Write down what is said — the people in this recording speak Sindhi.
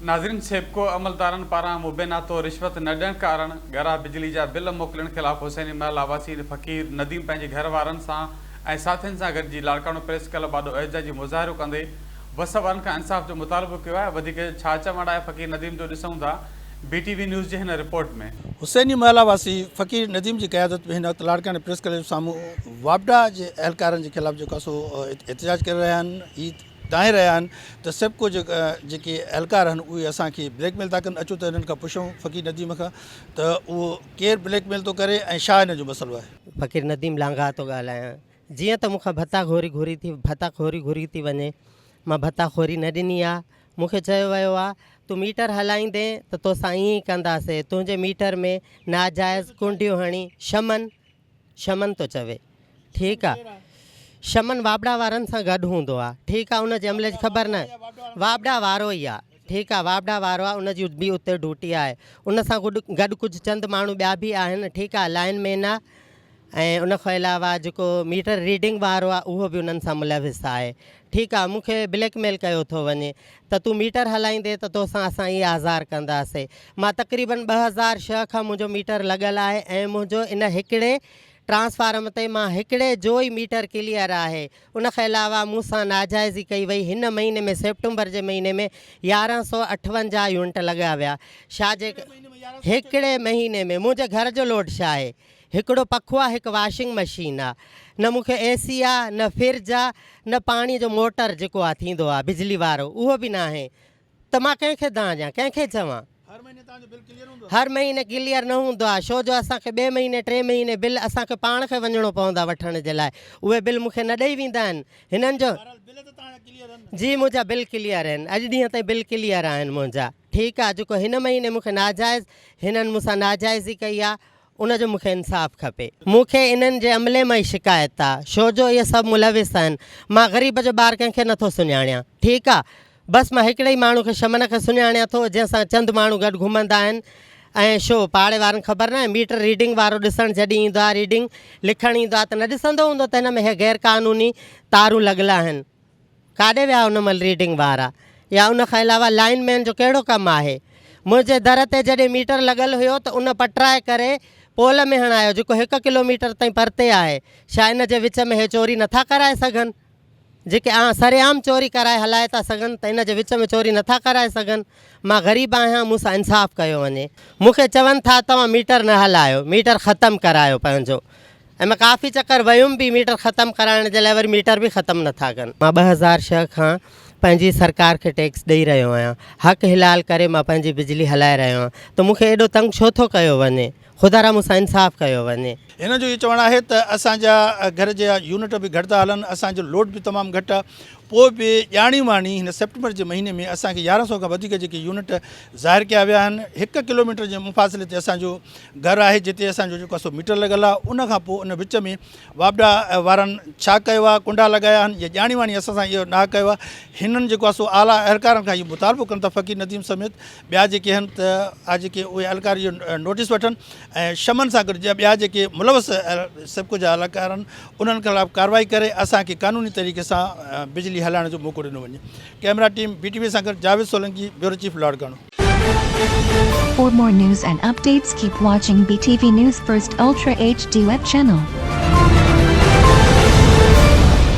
ناظرين سيپڪو عملدارن پاران مبينا طور رشوت نه ڏيڻ ڪارڻ ڳرا بجلي جا بل موڪلڻ خلاف حسيني محلا واسي فقير نديم پنهنجي گهر وارن سان ۽ ساٿين سان گڏجي لاڙڪاڻو پريس ڪلب آڏو احتجاجي مظاهرو ڪندي وس وارن کان انصاف جو مطالبو ڪيو آهي وڌيڪ ڇا چوڻ آهي فقير نديم جو ڏسون ٿا بي ٽي وي نيوز جي هن رپورٽ ۾. حسيني محلا واسي فقير نديم جي قيادت ۾ هن وقت لاڙڪاڻي پريس ڪلب سامهون واپڊا جي اهلڪارن جي خلاف جيڪو آهي سو احتجاج ڪري رهيا آهن هي دانهين رهيا آهن ته سيپڪو جي جيڪي اهلڪار آهن اهي اسان کي بليڪ ميل ٿا ڪن اچو ته انهن کان پڇون فقير نديم کان ته اهو ڪير بليڪ ميل ٿو ڪري ۽ ڇا هن جو مسئلو آهي. فقير نديم لانگاهه ٿو ڳالهايان جيئن ته مون کان ڀتا خوري گهري ٿي ڀتا خوري گهري ٿي وڃي مان ڀتا خوري نه ڏني آ مون کي چيو ويو آ تون ميٽر هلائيندين ته توسان ائين ئي ڪنداسي تنهنجي ميٽر ۾ ناجائز ڪنڊيون هڻي شمن شمن ٿو چوي ٺيڪ آ شمن واپڊا وارن سان گڏ هوندو آ ٺيڪ آ ان جي عملي جي خبر نه واپڊا وارو ئي آ ٺيڪ آ واپڊا وارو آ ان جي به اتي ڊوٽي آهي ان سان گڏ گڏ ڪجهه چند ماڻهو ٻيا به آهن ٺيڪ آ لائن مين آ ۽ ان کان علاوه جيڪو ميٽر ريڊنگ وارو آ اهو به انهن سان ملوث آهي ٺيڪ آ مون کي بليڪ ميل ڪيو ٿو وڃي ته تون ميٽر هلائيندين ته توسان اسان اهي آزار ڪنداسي. مان تقريبن 2006 کان منهنجو ميٽر لڳل آهي ۽ منهنجو ان هڪڙي ٽرانسفارم تي مان هڪڙي جو ئي ميٽر ڪليئر آهي. ان کان علاوه مون سان ناجائزي ڪئي وئي هن مهيني ۾ سيپٽمبر جي مهيني ۾ 1158 يونٽ لڳايا ويا شا جي هڪڙي مهيني ۾ منهنجي گهر جو لوڊ ڇا آهي هڪڙو پکو آ هڪ واشنگ مشين آ نه مون کي اي سي آ نه فرج آ نه پاڻي جو موٽر جيڪو آ ٿيندو آ بجلي وارو اهو به ناهي ته مان ڪنهن کي دانهن ڏيان ڪنهن کي چوان. هر مهيني توهان جو بل ڪليئر هوندو آ؟ هر مهيني ڪليئر نه هوندو آ ڇو جو اسان کي ٻئي مهيني ٽئين مهيني بل اسان کي پاڻ کي وڃڻو پوندو آ وٺڻ جي لاء اهي بل مون کي نه ڏئي ويندا آهن هنن جو بهرحال بل ته توهان جا ڪليئر آهن نه؟ جي منهنجا بل ڪليئر آهن اڄ ڏينهن تائين بل ڪليئر آهن منهنجا ٺيڪ آ جيڪو هن مهيني مون کي ناجائز هنن مون سان ناجائزي ڪئي آ ان جو مون کي انصاف کپي. مون کي انهن جي عملي مان ئي شڪايت آ، ڇو جو اهي سڀ ملوث آهن. مان غريب جو ٻار ڪنهن کي نٿو سڃاڻيان. ٺيڪ آ، بس مان هڪڙي ئي ماڻهو کي شمن کي سڃاڻيان ٿو، جنهن سان چند ماڻهو گڏ گهمندا آهن ۽ شو پاڙي وارن خبر ناهي ميٽر ريڊنگ وارو ڏسڻ جڏهن ايندو آ، ريڊنگ لکڻ ايندو آ ته نه ڏسندو هوندو ته هن ۾ هي غير قانوني تارون لڳل آهن. ڪاڏي ويا ان مهل ريڊنگ وارا يا ان کان علاوه لائين مين جو ڪهڙو ڪم آهي. منهنجي در تي جڏهن ميٽر لڳل هيو ته ان پٽرائي ڪري پول ۾ هڻايو جيڪو هڪ ڪلو ميٽر تائين پرتي آهي. ڇا ان جي وچ ۾ هي چوري نٿا ڪرائي سگهن؟ جيڪي سرعام چوري ڪرائي هلائي ٿا سگهن ته ان جي وچ ۾ چوري نٿا ڪرائي سگهن؟ مان غريب آهيان مون سان انصاف ڪيو وڃي. مون کي چون ٿا توهان ميٽر نه هلايو ميٽر ختم ڪرايو پنهنجو. ۽ مان ڪافي چڪر ويم به ميٽر ختم ڪرائڻ جي لاء وري ميٽر به ختم نٿا ڪن. مان 2006 کان پنهنجي سرڪار کي ٽيڪس ڏئي رهيو آهيان حق حلال ڪري مان پنهنجي بجلي هلائي رهيو آهيان ته مون کي ايڏو تنگ ڇو ٿو ڪيو وڃي خدا را مون سان انصاف ڪيو وڃي. هن جو اهو چوڻ آهي ته اسان جا گهر جا يونٽ به گهٽ ٿا هلن اسان جو لوڊ به تمام گهٽ آهي پوء به ڄاڻي واڻي هن سيپٽمبر جي مهيني ۾ اسان کي 1100 کان وڌيڪ جيڪي يونٽ ظاهر ڪيا ويا آهن هڪ ڪلوميٽر جي مفاصلي تي اسان جو گهر آهي جتي اسان جو جيڪو آهي سو ميٽر لڳل آهي ان کان پوء ان وچ ۾ واپڊا وارن ڇا ڪيو آهي ڪنڊا لڳايا آهن يا ڄاڻي واڻي اسان سان اهو ناحق ڪيو آهي هنن جيڪو آهي سو اعليٰ اهلڪارن کان اهو مطالبو ڪن ٿا فقير نديم سميت ٻيا جيڪي آهن ته آ جيڪي اهي اهلڪار اهو نوٽيس وٺن ۽ شمن سان گڏ ٻيا جيڪي ملوث سڀ ڪجهه اهلڪار آهن انهن خلاف ڪارروائي ڪري اسان کي قانوني طريقي سان بجلي هلائڻ جو موقعو ڏنو وڃي ڪئميرا ٽيم بي ٽي وي سان گڏ Javed Solangi bureau chief Larkana. For more news and updates keep watching BTV News First Ultra HD web channel.